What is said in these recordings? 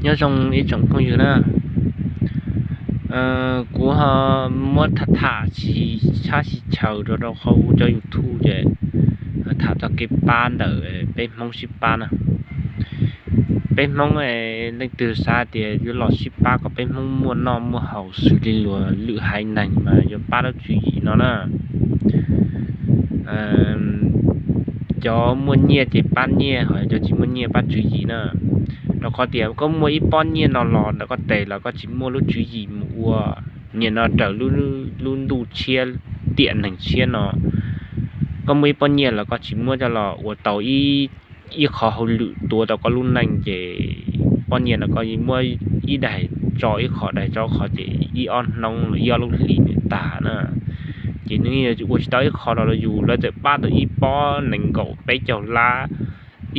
Nyob zoo ib tsoom phooj ywg na, kuv ho muab tham tham tsis tshab tsis chaws rau rau hauv cov YouTube ces tham txog kev pab ntawm peb Hmoob sib pab na. Peb Hmoob leej twg xav tias yuav los sib pab kom peb Hmoob muaj noj muaj haus xws li luag lwm haiv neeg mas yuav pab lub tswv yim no na. Cov muaj nyiaj ces pab nyiaj, ho cov tsis muaj nyiaj pab tswv yim na. Rau qhov tias koj muaj ib pob nyiaj no los ntawm koj tes los koj tsis muaj lub tswv yim mus ua, nim no raws lub ntuj tshiab tiam neeg tshiab no, koj muaj ib pob nyiaj los koj tsis muab coj los ua tau ib qho hauj lwm tuav tau koj lub neej ces pob nyiaj no koj muab ib daim tso ib qho, daim tso qho ces ib ob hnub los ib ob lub hlis nws tag na. Ces nws ua tsis tau ib qho rau yus, lawv txawm pab tau ib pob nees nkaum peb caug lab,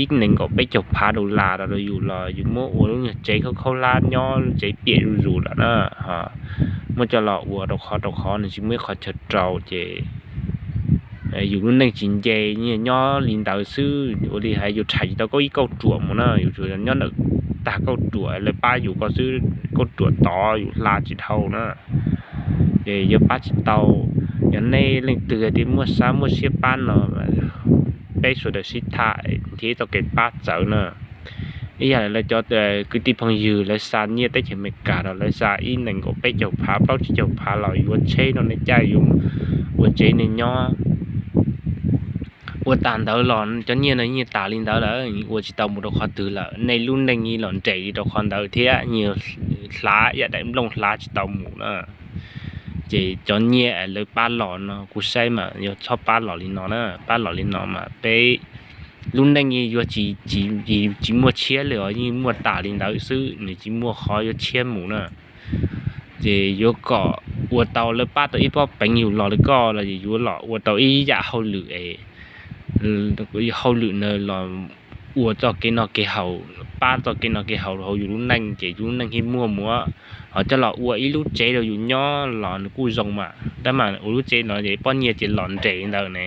ib nees nkaum peb caug phav dollar rau yus los yus muab ua lub nyuag tsev khaub khaub hlab nyob, lub tsev piam zuj zus lawm na. Muab coj los ua rau qhov rau qhov nws tsis muaj ib qho chaw rau ces yus lub neej tsis nce, nyob li ntawd xwb. Ua li hais yus rhais tsis tau koj ib kauj ruam mus na, yus tsuas nyob ntawm tag kauj ruam lawv pab yus ko xwb, kauj ruam tod yus hla tsis dhau na. Ces yuav pab tsis tau. Yog nej leej twg tias muaj sab muaj siab pab no, peb sawv daws sib tham nrhiav txoj kev pab txawv na. Ib yam li lawv cov kwv tij phooj ywg lawv xa nyiaj teb chaws Amelikas los lawv xa ib nees nkaum peb caug phav plaub tsib caug phav los yuav tsheb rau nej caij, yuav ua tsev nej nyob. Ua tas ntawd los cov nyiaj no yeej tas li ntawd lawm, ua tsis tau mus rau qhov twg lawm. Nej lub neej yeej los nres li rau qhov ntawd thiab, yeej hlav ib yam daim nplooj hlav tsis tau mus na. Ces cov nyiaj lawv pab los no kuv saib mas yog txhob pab los li no na, pab los li no mas peb lub neej yuav tsis muaj tshiab li os, yeej muaj tas li ntawd xwb, nws tsis muaj qhov yuav tshiab mus na. Ces yuav kom ua tau lawv pab tau ib pob peev yus los li koj los yuav los ua tau ib yam hauj lwm es, hauj lwm na los ua txoj kev noj kev haus, pab txoj kev noj kev haus hauv yus lub neej ces yus lub neej thiaj muaj mus. Ho coj los ua ib lub tsev rau yus nyob los nws kuj zoo mas, tab mas ua lub tsev no ces pob nyiaj ces los nres ntawd ne.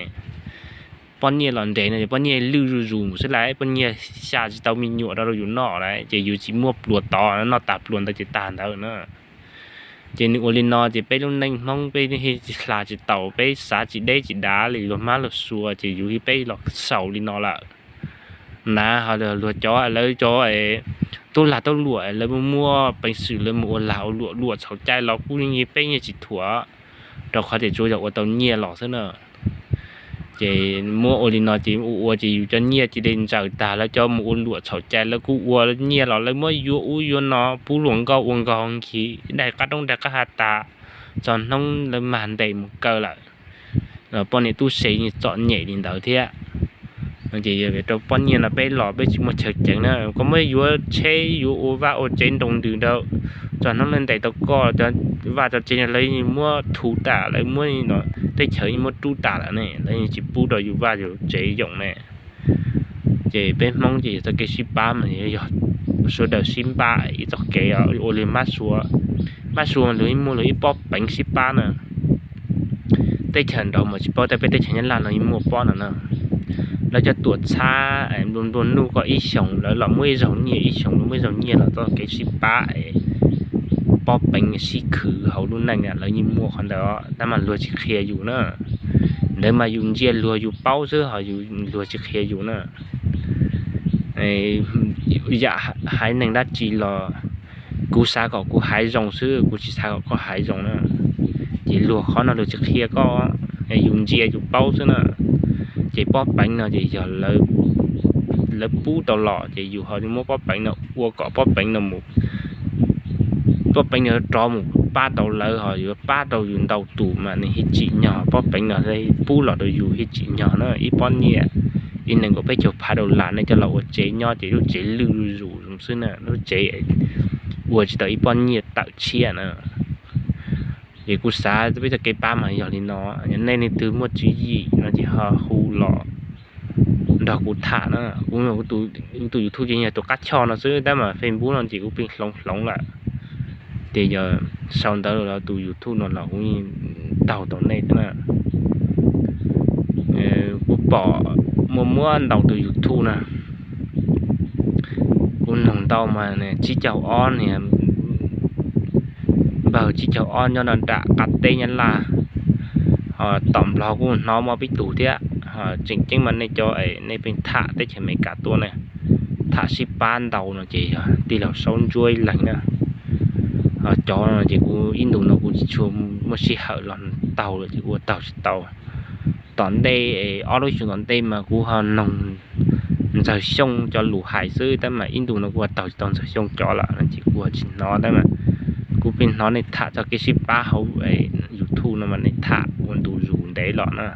Pob nyiaj los nres no ces pob nyiaj lwj zuj zus mus xwb lauj, pob nyiaj xya tsis tau me nyuam rau rau yus noj lauj, ces yus tsis muaj pluas tod, noj tas pluas ntawd ces tag ntawd na. Ces nws ua li no ces peb lub neej Hmoob peb hla tsis taus, peb xav tsis deb tsis dav li luag mab luag sua, ces yus peb los xaus li no lawm. Na ho luag cov lawv cov tub lag tub luam lawv muaj peev xwm lawv mus ua lag ua luam, luam txhaum cai los kuj yeej peb yeej tsis thuam, rau qhov tias tsuas yog ua tau nyiaj los xwb na. Ces muab ua li no ces ua ua ces yus cov nyiaj cia li ntsaws tag, lawv cov mus ua luam txhaum cai lawv kuj ua nyiaj los lawv muab yuav ub yuav no pub luam nkauj ua nkaus nkig, daig qab roob daig qab hav tas, txog hnub lawv mag ntes mus kaw lawm. Poj niam tub se txom nyem li ntawd thiab. Ces rau pob nyiaj no peb los peb tsis muaj chaw ceev na, koj muab yuav tsheb yuav ua vaj ua tsev nroo ntws rau, txog hnub lawv ntes tau koj, vaj tsev lawv muab thu tas, lawv muab teb chaws muab rub tas lawm ne, lawv tsis pub rau yus vaj yus tsev yoom ne. Ces peb Hmoob ces yog txoj kev sib pab mas yog sawv daws sib npab ib txoj kev ua li mab sua. Mab sua mas luag muaj luag ib pob peev sib pab na. Teb chaws nraud mas tsis paub, tab peb teb chaws Nyab Laj no yeej muaj pob no na. Lawv cov tuam txhab nplua nuj koj ib xyoos lawv los muab ib zaug nyiaj, ib xyoos lawv muab ib zaug nyiaj los txoj kev sib pab, pob peev sib khwv hauv lub neej lawv yeej muaj qhov ntawd, tab mas luag tsis qhia yus na. Ntawd mas yus ntsia luag yus paub xwb ho luag tsis qhia yus na. Yam haiv neeg dab tsi los kuv xav kom kuv haiv zoo xwb, kuv tsis xav kom koj haiv zoo na. Ces luag qhov no luag tsis qhia koj, yus ntsia yus paub xwb na. Ces pob peev no ces yog lawv pub tau los ces yus ho muab pob peev no ua kom pob peev no mus, pob peev no rov mus pab tau lawv ho yuav pab tau yus ntau tus mas nws thiaj tsim nyog. Pob peev no pub los rau yus thiaj tsim nyog na. Ib pob nyiaj ib nees nkaum peb caug phav dollar nej coj los ua tsev nyob ces lub tsev lwj zuj zus xwb na, lub tsev ua tsis tau ib pob nyiaj tawm tshiab na. Ces kuv xav peb txoj kev pab mas yog li no, yog nej leej twg muaj tswv yim no ces ho hu los nrog kuv tham na. Kuv tus YouTube ces yog tus qab choj no xwb, tab mas Facebook no ces kuv pheej hloov hloov lawm. Ces yog sau ntawv los tus YouTube no los kuv taug tau nej thiab na. Kuv pom muaj muab ntau tus YouTube na, kuv noog tau mas tsib caug ob niag npawg tsib caug ob nyob nram qab teb Nyab Laj. Tom Nplog kuj hnov muaj peb tug thiab. Tseem ceeb mas nej cov nej pheej tham teb chaws Amelikas tuaj ne, tham sib pab ntau no ces yog tij laug Saub Ntsuab ib leeg na. Cov no ces kuv ib ntus no kuv tsis tshua muaj sij hawm los taug lawm ces kuv ua taug tsis tau. Tom ntej, ob lub xyoo tom ntej mas kuv ho noog Ntxawg Xyooj cov lus hais xwb, tab mas ib ntus no kuv ua taug tsis tau Ntxawg Xyooj cov lawm no ces kuv tsis hnov, tab mas kuv pheej hnov nej tham txog kev sib pab hauv YouTube no mas nej tham ua ntu zus ntev los na.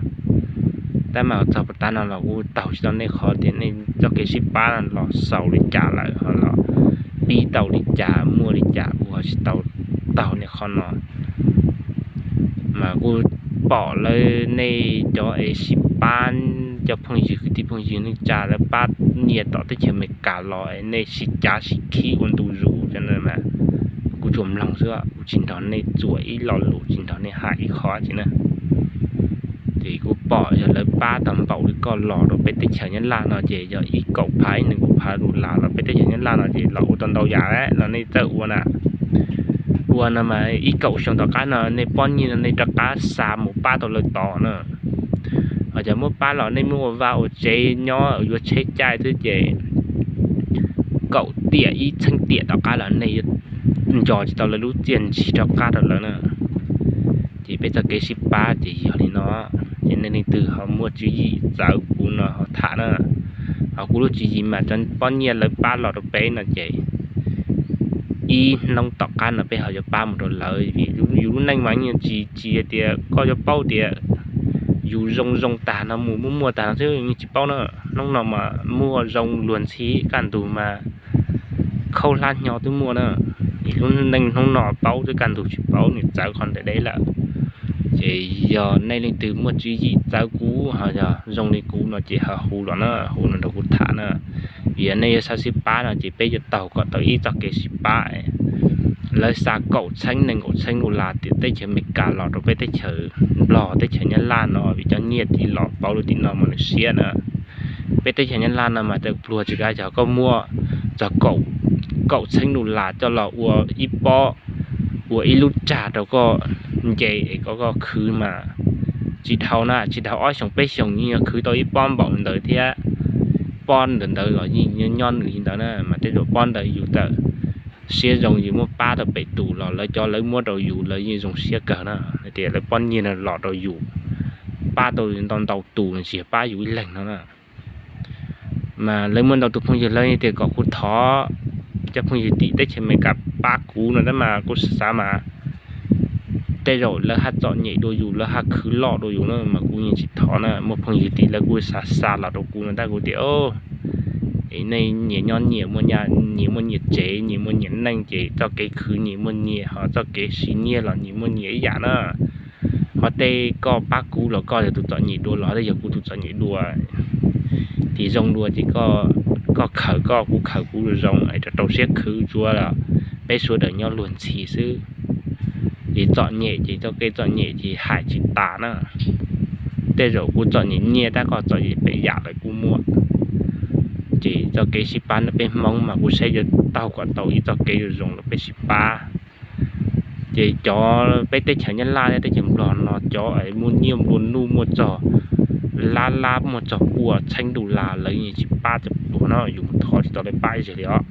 Tab mas txog puag ta no los kuv taug tsis tau nej qhov tias nej txoj kev sib pab no los xaus li cas lawm, ho los pib tau li cas, muaj li cas, kuv ho tsis tau taug nej qhov no. Mas kuv pom lawv nej cov es sib pab, cov phooj ywg kwv tij phooj ywg neej tsa lawv pab nyiaj tom teb chaws Amelikas los nej sib cav sib khib ua ntu zus mas kuv tsuas mloog xwb, kuv tsis nrog nej txuas ib lo lus, tsis nrog nej hais ib qho tsi na. Ces kuv pom yog lawv pab tau npaum li koj los rau peb teb chaws Nyab Laj no ces yog ib kaum phav ib nees nkaum phav dollar los peb teb chaws Nyab Laj no ces los ua tau ntau yam los nej txawj ua na. Ua no mas ib kaum xyoo tom qab no nej pob nyiaj no nej rov qab xa mus pab tau lawv tod na. Ho cov muab pab los nej muab ua vaj ua tsev nyob yuav tsheb caij xwb ces kaum tiam ib txheeb tiam tom qab los nej yuav nco tsis tau lawv lub txiaj ntsig rov qab rau lawv na. Ces peb txoj kev sib pab ces yog li no, ces nej leej twg ho muaj tswv yim txawv kuv no ho tham na. Ho kuv lub tswv yim mas cov pob nyiaj lawv pab los rau peb no ces ib hnub tom qab no peb ho yuav pab mus rau lawv, vim yus lub neej mas yeej tsis, tsis tias koj yuav paub tias yus zoo zoo tag no mus muaj muaj tag no xwb yeej tsis paub na. Hnub no mas muaj zoo luag ntxhi kaj ntug mas khaub hlab hnyo twb muaj na. Vim lub neej hnub no paub twb kaj ntug tsis paub nws txawv qhov ntawd deb lawm. Ces yog nej leej twg muaj tswv yim txawv kuv ho yog zoo li kuv no ces ho hu los na, hu los nrog kuv tham na. Vim yog nej yuav xav sib pab no ces peb yuav taug kom tau ib txoj kev sib pab. Lawv xa kaum txheeb nees nkaum txheeb dollar tim teb chaws Amelikas los rau peb teb chaws Nplog teb chaws Nyab Laj no vim cov nyiaj tim los pauv rau tim no mas nws siab na. Peb teb chaws Nyab Laj no mas tawm pluag tsis kav, yog koj muaj txog kaum txheeb dollar coj los ua ib pob, ua ib lub tsag rau koj nce es koj, koj khwv mas tsis dhau na, tsis dhau ob xyoos peb xyoos yeej yog khwv tau ib pob npaum ntawd thiab. Pob ntawd ntawd los yeej nyob nws li ntawd na, mas tej zaum pob ntawd yus tawm siab zoo yus muab pab tau pem tus los lawv cov lawv muab rau yus lawv yeej zoo siab kawg na. Tias lawv pob nyiaj no los rau yus, pab tau ntau ntau tus tsis yog pab yus ib leeg no na. Mas lawv muaj ntau tus phooj ywg lawv tias kom kuv thov cov phooj ywg tim teb chaws Amelikas pab kuv no tab mas kuv xav mas tej zaum lawv haj txom nyem dua yus, lawv haj khwv loj dua yus na mas kuv yeej tsis thov na. Muaj phooj ywg tim lawv kuj xav xa los rau kuv no tab kuv tias, es nej nyias nyob nyias muaj, nyias muaj nyias tsev, nyias muaj nyias neej ces txoj kev khwv nyias muaj nyias, ho txoj kev siv nyiaj los nyias muaj nyias ib yam na. Ho tej koj pab kuv los koj yog tus txom nyem dua los tej yog kuv tus txom nyem dua. Ces zoo dua ces koj khaws koj, kuv khaws kuv zoo es rau rau siab khwv tsuav los peb sawv daws nyob luag ntxhi xwb. Ces txom nyem ces txoj kev txom nyem ces hais tsis tas na. Tej zaum kuv txom nyem nyiaj tab koj txom nyem pem yam lawm kuj muaj. Ces txoj kev sib pab no peb Hmoob mas kuv saib yuav taug kom tau ib txoj kev zoo zoo los peb sib pab. Ces cov peb teb chaws Nyab Laj thiab teb chaws Nplog no cov muaj nyiaj nplua nuj muaj txog lab lab muaj txog pua txheeb dollar lawv yeej tsis pab cov pluag no, yus mus thov tsis tau lawv pab ib zaug li os.